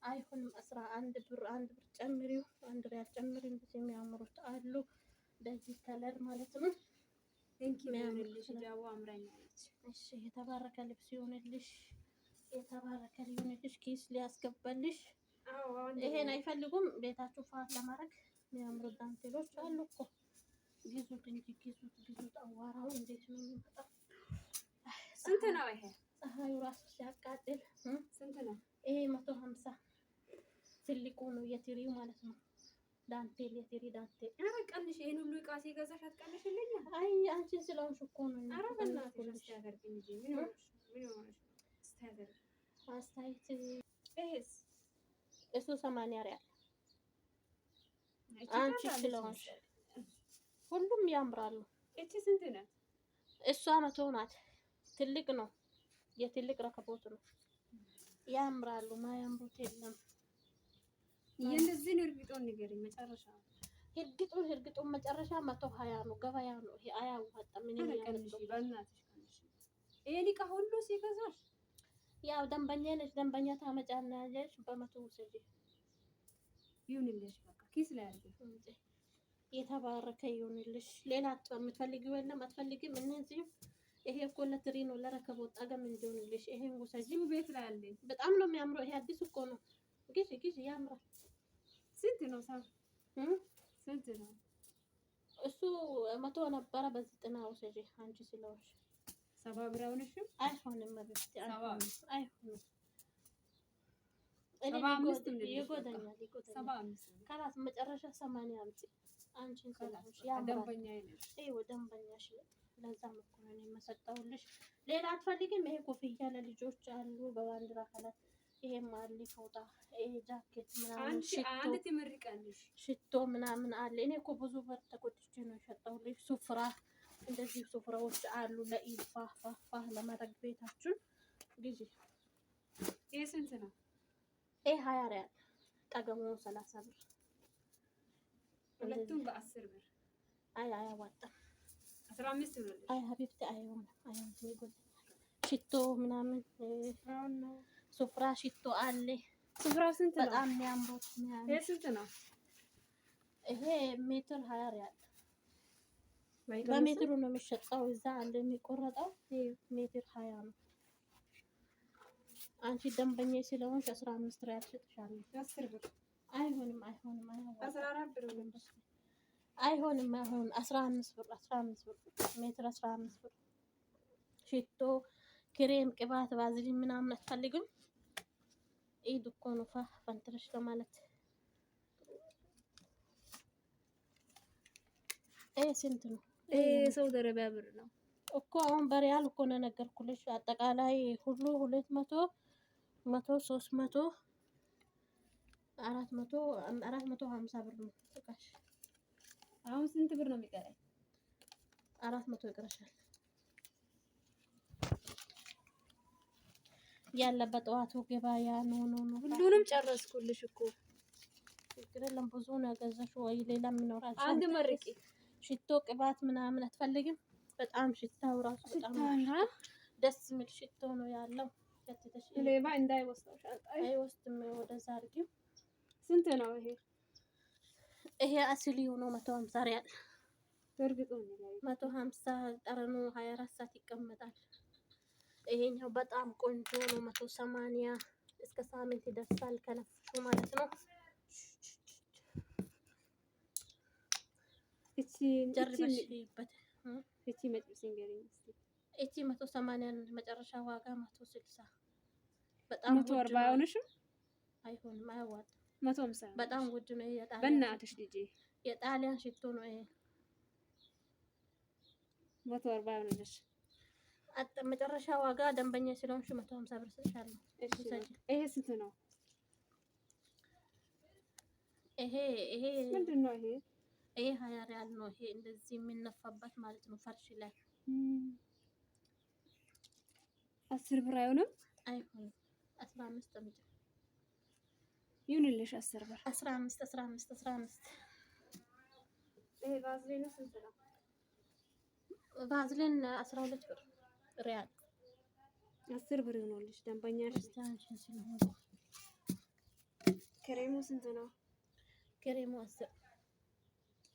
Speaker 1: አይሆንም። 11 ብር፣ 1 ብር ጨምሪው፣ 1 ሪያል ጨምሪው። እንደዚህ የሚያምሩት አሉ በዚህ color ማለት ነው።
Speaker 3: እንኪ
Speaker 1: የሚያምር
Speaker 3: ይሆንልሽ።
Speaker 1: ነው።
Speaker 3: ሂጃቡ አምራኛለች።
Speaker 1: እሺ የተባረከ ልብስ ይሁንልሽ፣ የተባረከ ይሁንልሽ። ኪስ ሊያስገባልሽ።
Speaker 3: አዎ አሁን
Speaker 1: ይሄን አይፈልጉም። ቤታችሁ ፋት ለማድረግ የሚያምሩ ዳንቴሎች አሉ እኮ። ግዙት እንጂ ግዙት፣ ግዙት። አዋራው እንዴት ነው የሚመጣው?
Speaker 3: ስንት ነው ይሄ?
Speaker 1: ፀሐዩ ራሱ ሲያቃጥል።
Speaker 3: ስንት ነው?
Speaker 1: ይሄ 150 ትልቁ ነው የትሪው ማለት ነው። ዳንቴል የትሪ ዳንቴል።
Speaker 3: ኧረ ቀንሽ። ይሄን ሁሉ ዕቃ ሲገዛሽ አትቀንሽልኝም?
Speaker 1: አይ አንቺን ስለሆንሽ እኮ ነው እኔ
Speaker 3: ኧረ በእናትሽ
Speaker 1: የቀነስኩልሽ።
Speaker 3: አስተያየት አድርጊ እንጂ ምን ሆነሽ? ምን ሆነሽ? አስተያየት አድርጊ።
Speaker 1: አስተያየት
Speaker 3: ይሄስ?
Speaker 1: እሱ 80 ሪያል። አንቺ ስለሆንሽ ሁሉም ያምራሉ።
Speaker 3: እቺ ስንት ናት?
Speaker 1: እሷ 100 ናት። ትልቅ ነው፣ የትልቅ ረከቦት ነው። ያምራሉ። ማያምሩት የለም።
Speaker 3: የእንደዚህ እርግጡን ንገሪኝ መጨረሻ።
Speaker 1: እርግጡን እርግጡን መጨረሻ 120 ነው። ገበያ ነው ይሄ፣ አያዋጣም። እኔ
Speaker 3: ቀንሺ፣ በእናትሽ ቀንሺ። ይሄን ዕቃ ሁሉ ሲገዛሽ
Speaker 1: ያው ደንበኛ ነሽ፣ ደንበኛ ታመጫለሽ። በ100 ውሰጂ
Speaker 3: ይሁንልሽ። በቃ ኪስ ላይ አድርጊ።
Speaker 1: የተባረከ ይሁንልሽ። ሌላ የምትፈልጊው የለም? አትፈልጊም? እነዚህ ይሄ እኮ ለትሪ ነው ለረከቦት ጠገም እንዲሆንልሽ። ይሄን ውሰጂ።
Speaker 3: ቤት ላይ አለ።
Speaker 1: በጣም ነው የሚያምረው። ይሄ አዲስ እኮ ነው። ግዢ ግዢ፣ ያምራል።
Speaker 3: ስንት ነው? ስንት ነው
Speaker 1: እሱ? 100 ነበረ። በዘጠና ውሰጂ አንቺ ስለሆንሽ።
Speaker 3: 70 ብር አይሆንሽም?
Speaker 1: አይሆንም፣ አይሆንም። ይጎዳኛል፣ ይጎዳኛል። خلاص መጨረሻ 80 አምጪ። አንቺን ስለሆንሽ ያምራል። ይኸው ደንበኛሽ ለዛም እኮ ነው እኔ የመሰጠሁልሽ። ሌላ አትፈልጊም? ይሄ ኮፍያ ለልጆች አሉ በባንዲራ color። ይሄም አለ ፎጣ፣ ይሄ ጃኬት ምናምን፣ ሽቶ ምናምን አለ። እኔ እኮ ብዙ ብር ተቆጥቼ ነው የሸጠሁልሽ። ሱፍራ እንደዚህ ሱፍራዎች አሉ ለኢድ ፋ ፋ ለማድረግ ቤታችሁን ግዢ።
Speaker 3: ይሄ ስንት ነው?
Speaker 1: ይሄ 20 ሪያል ጠገሙ 30 ብር።
Speaker 3: ሁለቱም በ10 ብር።
Speaker 1: አይ አያዋጣም።
Speaker 3: 15 ብር።
Speaker 1: አይ حبيبتي አይሆንም፣ አይሆንም። ይጎዳኛል። ሽቶ ምናምን ሱፍራ ሽቶ አለ።
Speaker 3: ሱፍራ ስንት ነው?
Speaker 1: በጣም የሚያምሩት።
Speaker 3: ይሄ ስንት ነው?
Speaker 1: ይሄ ሜትር 20 ሪያል በሜትሩ ነው የሚሸጠው። እዛ አንድ የሚቆረጠው ሜትር 20 ነው። አንቺ ደንበኛ ስለሆንሽ 15 ሪያል እሸጥሻለሁ።
Speaker 3: 10 ብር።
Speaker 1: አይሆንም፣ አይሆንም፣
Speaker 3: 14 ብር
Speaker 1: አይሆንም፣ አይሆንም። 15 ብር፣ 15 ብር ሜትር 15 ብር። ሽቶ፣ ክሬም፣ ቅባት፣ ቫዝሊን ምናምን አትፈልግም? ኢድ እኮ ነው ፋ ፈንትረሽ ለማለት። ይሄ ስንት ነው?
Speaker 3: ይሄ ሳውዲ አረቢያ ብር ነው
Speaker 1: እኮ። አሁን በሪያል እኮ ነው ነገርኩልሽ። አጠቃላይ ሁሉ 200 100 300 400 450 ብር ነው። እቃሽ
Speaker 3: አሁን ስንት ብር ነው የሚቀረኝ?
Speaker 1: 400 ይቀርሻል። ያለበት ጠዋቱ ገበያ ነው ነው ነው።
Speaker 3: ሁሉንም ጨረስኩልሽ እኮ።
Speaker 1: ችግር የለም። ብዙ ነው የገዛሽው ወይ ሌላም ይኖራል።
Speaker 3: አንድ መርቂ።
Speaker 1: ሽቶ ቅባት ምናምን አትፈልግም? በጣም ሽታው ራሱ በጣም ደስ የሚል ሽቶ ነው ያለው።
Speaker 3: ሌባ እንዳይወስደው ሻንጣ
Speaker 1: አይወስድም። ወደዛ አድርጊው።
Speaker 3: ስንት ነው ይሄ?
Speaker 1: ይሄ አስሊው ነው 150 ሪያል።
Speaker 3: እርግጡ ነው
Speaker 1: 150 ጠረኑ 24 ሰዓት ይቀመጣል። ይሄኛው በጣም ቆንጆ ነው 180 እስከ ሳምንት ይደርሳል ከነፍሹ ማለት ነው።
Speaker 3: እቺ
Speaker 1: ጀርበሽበት
Speaker 3: እቺ መጥብስ ንገሪኝ እስኪ።
Speaker 1: እቺ 180 መጨረሻ ዋጋ 160 በጣም
Speaker 3: 140 አይሆንሽም?
Speaker 1: አይሆንም፣ አያዋጣም።
Speaker 3: 150
Speaker 1: በጣም ውድ ነው። ይሄ የጣሊያን
Speaker 3: በእናትሽ ልጄ
Speaker 1: የጣሊያን ሽቶ ነው ይሄ።
Speaker 3: 140 አይሆንልሽ።
Speaker 1: መጨረሻ ዋጋ ደንበኛ ስለሆንሽ 150 ብር ሰጥሻለሁ።
Speaker 3: ይሄ ስንት ነው?
Speaker 1: ይሄ ይሄ
Speaker 3: ምንድን ነው ይሄ?
Speaker 1: ይሄ 20 ሪያል ነው። ይሄ እንደዚህ የሚነፋበት ማለት ነው ፈርሽ ላይ።
Speaker 3: 10 ብር አይሆንም?
Speaker 1: አይሆንም። 15 አምጪ
Speaker 3: ይሁንልሽ። 10 ብር
Speaker 1: 15 15 15።
Speaker 3: ይሄ ቫዝሊኑ ስንት ነው?
Speaker 1: ቫዝሊን 12 ብር ሪያል።
Speaker 3: 10 ብር ይሆንልሽ ደንበኛሽ። ክሬሙ ስንት ነው?
Speaker 1: ክሬሙ 10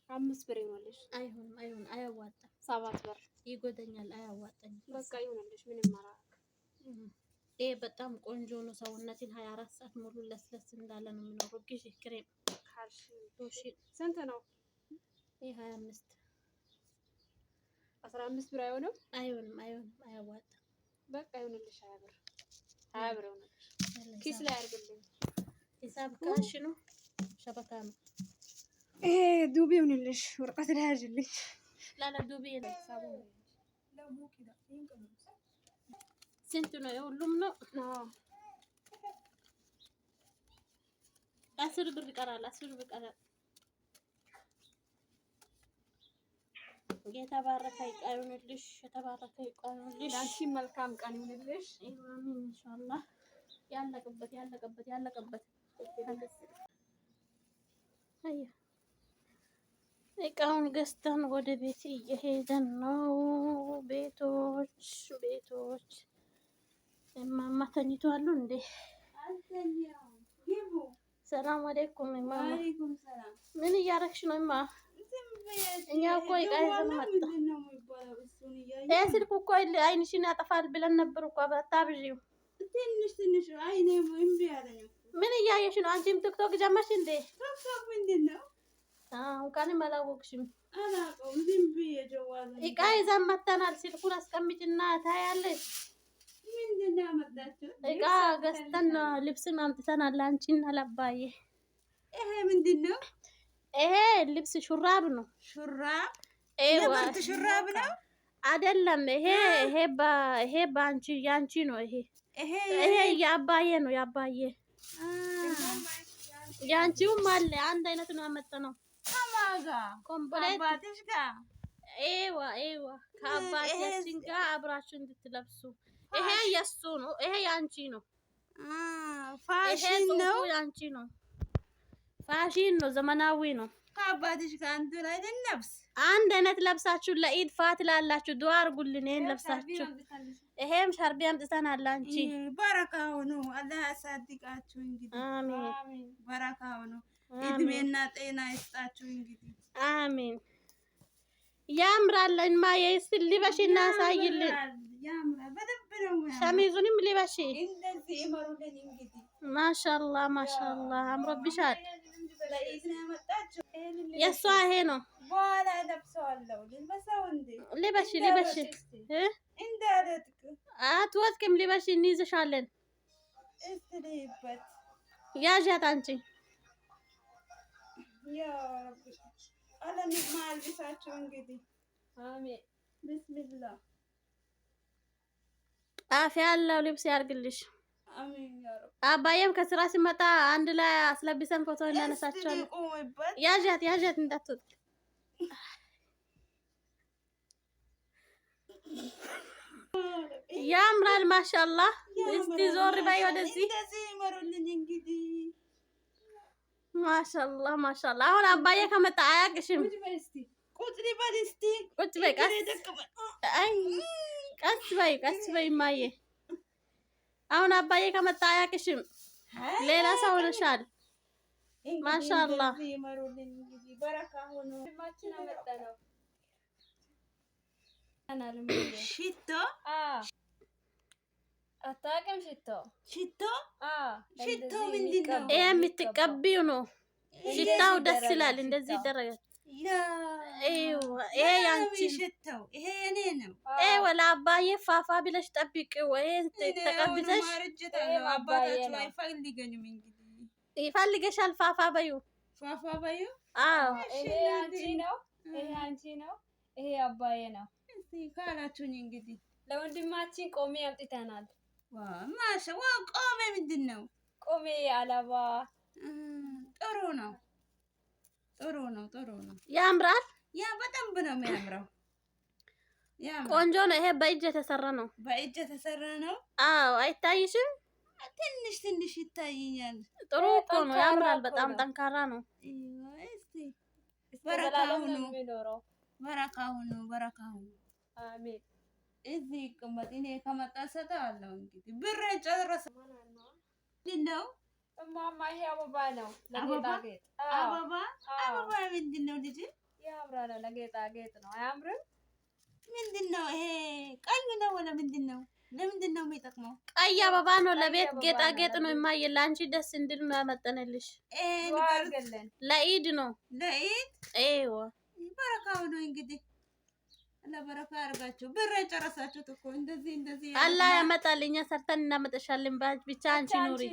Speaker 3: 5 ብር ይሆንልሽ።
Speaker 1: አይሆንም፣ አይሆንም፣ አያዋጣም።
Speaker 3: 7 ብር
Speaker 1: ይጎዳኛል፣ አያዋጣኝም።
Speaker 3: በቃ ይሆንልሽ። ምንም አላደርግም።
Speaker 1: ይሄ በጣም ቆንጆ ነው። ሰውነቴን 24 ሰዓት ሙሉ ለስለስ እንዳለ ነው የሚኖረው። ግዢ ክሬም
Speaker 3: ካልሽ ስንት ነው?
Speaker 1: ይሄ 25
Speaker 3: 15 ብር አይሆንም?
Speaker 1: አይሆንም፣ አይሆንም፣ አያዋጣም።
Speaker 3: በቃ ይሁንልሽ። 20 ብር 20 ብር ይሁንልሽ። ኪስ ላይ አድርግልኝ።
Speaker 1: ሂሳብ cash ነው شبكة ነው።
Speaker 3: ይሄ ዱቤ ይሁንልሽ። ወረቀት ላይ ያዥልኝ።
Speaker 1: لا لا ዱቤ ነው። ስንት ነው? የሁሉም ነው። 10 ብር ይቀራል። 10 ብር ይቀራል። የተባረከ ዕቃ ይሁንልሽ። የተባረከ ዕቃ ይሁንልሽ።
Speaker 3: ለአንቺ መልካም ቀን ይሁንልሽ።
Speaker 1: አሚን ኢንሻአላህ። ያለቀበት ያለቀበት ያለቀበት አየህ፣ እቃውን ገዝተን ወደ ቤት እየሄደን ነው። ቤቶች ቤቶች እማማ ተኝተዋል እንዴ? ሰላም አለይኩም እማማ።
Speaker 2: ወአለይኩም ሰላም።
Speaker 1: ምን እያረግሽ ነው እማ? እኛ እኮ እቃ ይዘን መጣ።
Speaker 2: ምንድን ነው የሚባለው? እሱን እያየሁ
Speaker 1: ይሄ ስልኩ እኮ አይንሽን ያጠፋል ብለን ነበር እኮ አታብዢው።
Speaker 2: ትንሽ ትንሽ አይኔ እምቢ አለኝ እኮ።
Speaker 1: ምን እያየሽ ነው? አንቺም ቲክቶክ ጀመርሽ እንዴ?
Speaker 2: ቲክቶክ ምንድን ነው
Speaker 1: እንኳንም አላወቅሽም።
Speaker 2: አላውቀውም። ዝም ብዬ ጀዋል
Speaker 1: እቃ ይዘን መተናል። ስልኩን አስቀምጭና ታያለሽ።
Speaker 2: ምንድን ነው ያመጣችሁት?
Speaker 1: እቃ ገዝተን ልብስም አምጥተናል ለአንቺና ለአባዬ።
Speaker 2: ይሄ ምንድን ነው?
Speaker 1: ይሄ ልብስ ሹራብ ነው።
Speaker 2: ሹራብ
Speaker 1: ኤዋ
Speaker 2: የብርድ ሹራብ ነው።
Speaker 1: አይደለም። ይሄ ይሄ ይሄ በአንቺ ያንቺ ነው። ይሄ
Speaker 2: ይሄ
Speaker 1: ይሄ የአባዬ ነው። የአባዬ ያንቺውም አለ። አንድ አይነት ነው ያመጣነው።
Speaker 2: ከማን ጋር?
Speaker 1: complete
Speaker 2: ከአባትሽ ጋር?
Speaker 1: ኤዋ ኤዋ ከአባታችን ጋር አብራችሁ እንድትለብሱ። ይሄ የሱ ነው። ይሄ ያንቺ ነው። ይሄ
Speaker 2: ፋሽን
Speaker 1: ጽሁፉ
Speaker 2: ነው።
Speaker 1: ያንቺ ነው። ፋሽን ነው። ዘመናዊ ነው።
Speaker 2: ከአባትሽ ጋር አንዱ ላይ ልንለብስ።
Speaker 1: አንድ አይነት ለብሳችሁ ለኢድ ፋት ላላችሁ ዱአ አድርጉልን። ይሄን ለብሳችሁ ይሄም ሻርቢ አምጥተናል አንቺ።
Speaker 2: በረካ ሆኖ አላህ ያሳድጋችሁ። እንግዲህ
Speaker 1: አሚን
Speaker 2: በረካ ሆኖ እድሜና ጤና ይስጣችሁ። እንግዲህ
Speaker 1: አሚን። ያምራል። እማዬ እስኪ ልበሺና አሳይልን።
Speaker 2: ያምራል፣ በደንብ ነው የሚያምረው።
Speaker 1: ሸሚዙንም ልበሺ።
Speaker 2: እንደዚህ ይመሩልን። እንግዲህ
Speaker 1: ማሻአላህ ማሻአላህ አምሮብሻል።
Speaker 2: ለኢድ ነው ያመጣችሁ።
Speaker 1: የእሷ ይሄ ነው።
Speaker 2: በኋላ ለብሰዋለሁ። ልልበሰው እንዴ?
Speaker 1: ልበሺ ልበሺ።
Speaker 2: እንዳልወድቅ
Speaker 1: አትወድቅም። ልበሺ፣ እንይዝሻለን።
Speaker 2: እስቲ ልይበት።
Speaker 1: ያዣት አንቺ።
Speaker 2: ያ ረቢ አለ ኒዕማ አልብሳችሁ። እንግዲህ
Speaker 3: አሜን።
Speaker 2: ቢስሚላህ
Speaker 1: ጣፊ ያለው ልብስ ያርግልሽ።
Speaker 2: አሚን ያ ረቢ።
Speaker 1: አባዬም ከስራ ሲመጣ አንድ ላይ አስለብሰን ፎቶ እናነሳቸዋለን።
Speaker 2: እስቲ ልቁምበት።
Speaker 1: ያዣት ያዣት እንዳትወድቅ። ያምራል። ማሻአላህ። እስቲ ዞር በይ ወደዚህ።
Speaker 2: እንደዚህ ይመሩልኝ እንግዲህ።
Speaker 1: ማሻአላህ ማሻአላህ። አሁን አባዬ ከመጣ አያቅሽም።
Speaker 2: ቁጭ በል እስቲ።
Speaker 1: ቁጭ በይ፣ ቀስ አይ ቀስ በይ ቀስ በይ እማዬ። አሁን አባዬ ከመጣ አያቅሽም። ሌላ ሰው ሆነሻል። ማሻአላህ።
Speaker 2: እንደዚህ ይመሩልኝ እንግዲህ በረካ ሆኖ። ሽቶ
Speaker 3: አታውቅም? ሽቶ
Speaker 2: ሽቶ ሽቶ ምንድን ነው?
Speaker 1: ይሄ የምትቀቢው ነው። ሽታው ደስ ይላል። እንደዚህ ይደረጋል። ይሄ ያንቺ
Speaker 2: ሽቶው ይሄ የኔ ነው።
Speaker 1: ይሄ ለአባዬ ፋፋ ብለሽ ጠብቂው። ይሄ ተቀብተሽ
Speaker 2: አባታችሁ አይፈልገኝም እንግዲህ
Speaker 1: ይፈልገሻል። ፋፋ በይው።
Speaker 2: ፋፋ በይው።
Speaker 1: አዎ
Speaker 3: ይሄ አንቺ ነው። ይሄ አንቺ ነው። ይሄ አባዬ ነው።
Speaker 2: እስቲ ካላችሁኝ እንግዲህ
Speaker 3: ለወንድማችን ቆሜ አምጥተናል።
Speaker 2: ማሻ ዋ ቆሜ ምንድን ነው?
Speaker 3: ቆሜ አላባ
Speaker 2: ጥሩ ነው። ጥሩ ነው። ጥሩ ነው።
Speaker 1: ያምራል።
Speaker 2: ያ በደንብ ነው የሚያምረው።
Speaker 1: ቆንጆ ነው። ይሄ በእጅ የተሰራ ነው።
Speaker 2: በእጅ የተሰራ ነው።
Speaker 1: አዎ አይታይሽም?
Speaker 2: ትንሽ ትንሽ ይታየኛል።
Speaker 1: ጥሩ እኮ ነው። ያምራል። በጣም ጠንካራ ነው።
Speaker 2: እስቲ በረካ ሁኑ፣ በረካ ሁኑ፣ በረካ ሁኑ።
Speaker 3: አሜን።
Speaker 2: እዚህ ይቀመጥ። እኔ ከመጣ እሰጠዋለሁ። እንግዲህ ብር ጨረሰ። ምንድን ነው
Speaker 3: እማማ? ይሄ አበባ ነው ለጌጣጌጥ።
Speaker 2: አበባ አበባ ምንድን ነው ልጅ?
Speaker 3: ያምራል። ለጌጣጌጥ ነው። አያምርም?
Speaker 2: ምንድን ነው ይሄ? ቀይ ነው ወላ ምንድን ነው? ለምንድን ነው የሚጠቅመው?
Speaker 1: ቀይ አበባ ነው። ለቤት ጌጣጌጥ ነው። እማዬ ለአንቺ ደስ እንድል ነው ያመጠንልሽ። ለኢድ ነው።
Speaker 2: ለኢድ
Speaker 1: አይዋ
Speaker 2: በረካው ነው እንግዲህ ለበረካ አድርጋችሁ ብር የጨረሳችሁት እኮ እንደዚህ እንደዚህ
Speaker 1: አላህ ያመጣል። እኛ ሰርተን እናመጣሻለን። ብቻ አንቺ ኑሪ።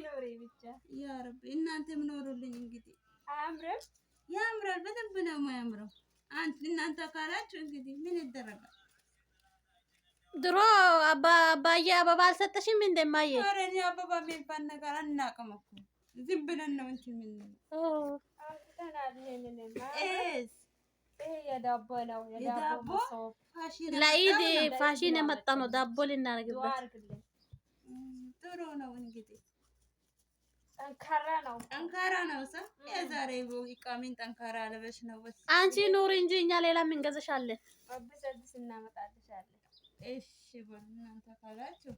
Speaker 2: ያ ረቢ እናንተም ኖሩልኝ። እንግዲህ
Speaker 3: አያምርም?
Speaker 2: ያምራል። በደንብ ነው የሚያምረው። እናንተ ካላችሁ እንግዲህ ምን ይደረጋል?
Speaker 1: ድሮ አባዬ አበባ አልሰጠሽም እንደማየ?
Speaker 2: ኧረ እኔ አበባ የሚባል ነገር አናውቅም እኮ ዝም ብለን ነው እንትን የምንለው።
Speaker 3: ይሄ የዳቦ ነው። የዳቦ
Speaker 2: የዳቦ
Speaker 3: መሶብ።
Speaker 2: ፋሽን
Speaker 1: ለኢድ
Speaker 2: የመጣው ነው።
Speaker 1: ፋሽን የመጣ ነው። ዳቦ
Speaker 3: ዱዓ
Speaker 1: ልናደርግበት
Speaker 3: አድርግልን።
Speaker 2: ጥሩ ነው እንግዲህ
Speaker 3: ጠንካራ ነው።
Speaker 2: ጠንካራ ነው። ሰ የዛሬ ኢቃሚን ጠንካራ ለበሽ ነው። በስ
Speaker 1: አንቺ ኑሪ እንጂ እኛ ሌላ ምንገዛሻለን።
Speaker 3: አዲስ አዲስ እናመጣልሻለን።
Speaker 2: እሺ በሉ እናንተ ካላችሁ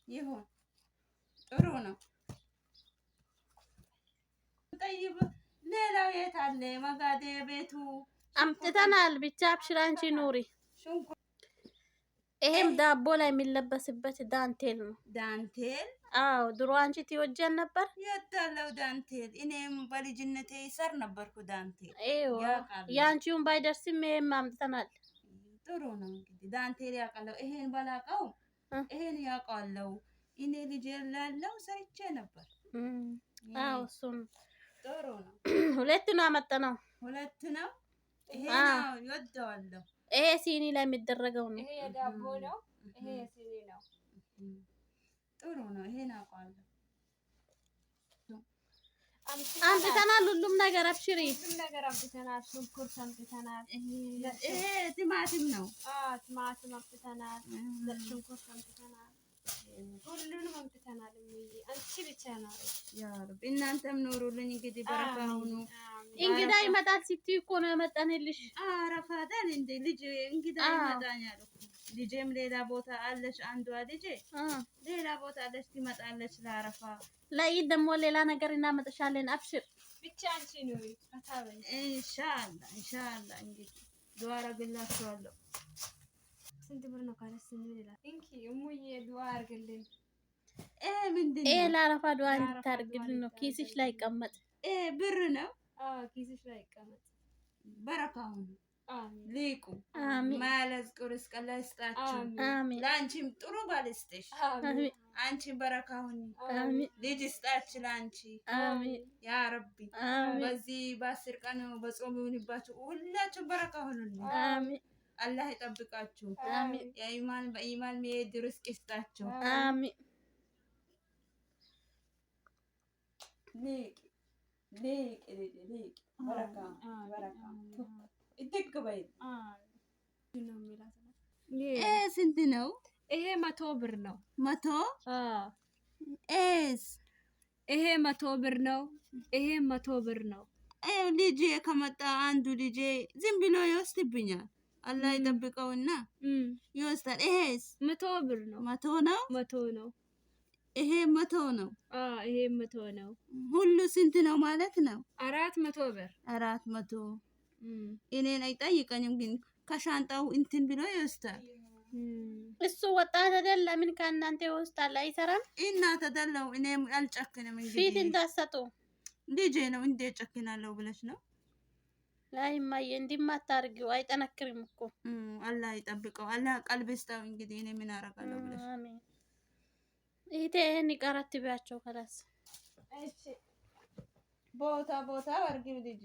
Speaker 2: ይሁን። ጥሩ ነው። ጠይብ ሌላው የት አለ? መጋዴ ቤቱ
Speaker 1: አምጥተናል። ብቻ አብሽር አንቺ ኑሪ።
Speaker 2: ሽንኩርት፣
Speaker 1: ይሄም ዳቦ ላይ የሚለበስበት ዳንቴል ነው።
Speaker 2: ዳንቴል።
Speaker 1: አዎ ድሮ አንቺ ትወጂያን ነበር።
Speaker 2: የወዳለው ዳንቴል። እኔም በልጅነቴ ይሰር ነበርኩ ዳንቴል።
Speaker 1: ይኸው
Speaker 2: ያውቃሉ።
Speaker 1: ያንቺውን ባይደርስም ይሄም አምጥተናል።
Speaker 2: ጥሩ ነው እንግዲህ ዳንቴል ያውቃለሁ። ይሄን ባላውቀው ይሄን ያውቃለሁ። እኔ ልጅ ላለው ሰርቼ ነበር።
Speaker 1: አዎ እሱም
Speaker 2: ጥሩ ነው።
Speaker 1: ሁለት ነው ያመጣነው።
Speaker 2: ሁለት ነው። ይሄ ነው ይወደዋለሁ።
Speaker 1: ይሄ ሲኒ ላይ የሚደረገው ነው።
Speaker 3: ይሄ የዳቦ ነው። ይሄ የሲኒ ነው።
Speaker 2: ጥሩ ነው። ይሄን አውቀዋለሁ።
Speaker 1: አምጥተናል ሁሉም ነገር አብሽሪ።
Speaker 3: ሁሉም ነገር አምጥተናል። ሽንኩርት አምጥተናል።
Speaker 2: ይሄ ቲማቲም ነው።
Speaker 3: አዎ ቲማቲም አምጥተናል። ነጭ ሽንኩርት አምጥተናል። ሁሉንም አምጥተናል። እሙዬ አንቺ ብቻ ነው።
Speaker 2: ያ ረቢ እናንተም ኑሩልኝ እንግዲህ በረካ ሁኑ።
Speaker 1: እንግዳ ይመጣል ስትይ እኮ ነው የመጣንልሽ።
Speaker 2: አረፋዳል እንደ ልጅ እንግዳ ይመጣኛል እኮ ልጄም ሌላ ቦታ አለች። አንዷ ልጄ ሌላ ቦታ አለች፣ ትመጣለች ለአረፋ።
Speaker 1: ለኢድ ደግሞ ሌላ ነገር እናመጣሻለን። አብሽር
Speaker 3: ብቻ አንቺ ኑሪ ፈታ በይ።
Speaker 2: ኢንሻአላህ ኢንሻአላህ እንግዲህ ዱዓ አደርግላችኋለሁ።
Speaker 3: ስንት ብር ነው ካለ ስንት ይላል? እንኪ እሙዬ ዱዓ አድርግልን።
Speaker 2: ይሄ ምንድን
Speaker 1: ይሄ
Speaker 2: ነው?
Speaker 1: ለአረፋ ዱዓ እንድታደርግልን ነው። ኪስሽ ላይ ይቀመጥ።
Speaker 2: ይሄ ብር ነው።
Speaker 3: አዎ ኪስሽ ላይ ይቀመጥ።
Speaker 2: በረካ ሁኑ፣
Speaker 3: አሜን
Speaker 2: ሊቁ
Speaker 1: አሚን
Speaker 2: ማለዝቁ ርስቅ አላህ ይስጣችሁ።
Speaker 3: አሜን
Speaker 1: አሚን
Speaker 2: ለአንቺም ጥሩ ባል ይስጥሽ።
Speaker 3: አሜን
Speaker 2: አንቺም በረካ ሁኚ።
Speaker 1: አሚን
Speaker 2: ልጅ ይስጣች ለአንቺ
Speaker 1: አሚን
Speaker 2: ያ ረቢ።
Speaker 1: አሚን
Speaker 2: በዚህ በ10 ቀን በጾም ይሁንባችሁ። ሁላችሁም በረካ ሁኑልኝ።
Speaker 1: አሚን
Speaker 2: አላህ ይጠብቃችሁ።
Speaker 1: አሚን
Speaker 2: የኢማን በኢማን መሄድ ርስቅ ይስጣችሁ።
Speaker 1: አሚን።
Speaker 2: ሊቅ ሊቅ ልጅ ሊቅ በረካ በረካ እድግ በይ።
Speaker 3: ነው የሚላት
Speaker 2: ይሄ ስንት ነው?
Speaker 3: ይሄ 100 ብር ነው።
Speaker 2: 100
Speaker 3: አዎ
Speaker 2: ኤስ
Speaker 3: ይሄ 100 ብር ነው። ይሄ 100 ብር ነው።
Speaker 2: ልጄ ከመጣ አንዱ ልጄ ዝም ብሎ ይወስድብኛል። አላህ ይጠብቀውና ይወስዳል። ይሄስ
Speaker 3: 100 ብር ነው።
Speaker 2: 100 ነው።
Speaker 3: 100 ነው።
Speaker 2: ይሄ 100 ነው።
Speaker 3: አዎ ይሄ 100 ነው።
Speaker 2: ሁሉ ስንት ነው ማለት ነው?
Speaker 3: 400 ብር።
Speaker 2: 400። እኔን አይጠይቀኝም፣ ግን ከሻንጣው እንትን ብሎ ይወስዳል።
Speaker 1: እሱ ወጣት አይደል? ለምን ከእናንተ ይወስዳል? አይሰራም።
Speaker 2: እና ተደለው እኔም አልጨክንም።
Speaker 1: ፊት
Speaker 2: እንግዲህ
Speaker 1: እንዳትሰጡ።
Speaker 2: ልጄ ነው እንዴት ጨክናለሁ ብለሽ ነው?
Speaker 1: ላይ እማዬ እንዲህማ አታርጊው፣ አይጠነክርም እኮ።
Speaker 2: አላህ ይጠብቀው፣ አላህ ቀልብ ይስጠው። እንግዲህ እኔ ምን አደርጋለሁ ብለሽ።
Speaker 1: አሜን። እህቴ ይሄን ይቀራት ቢያቸው ከላስ
Speaker 3: እሺ
Speaker 2: ቦታ ቦታ አድርጊው ልጄ።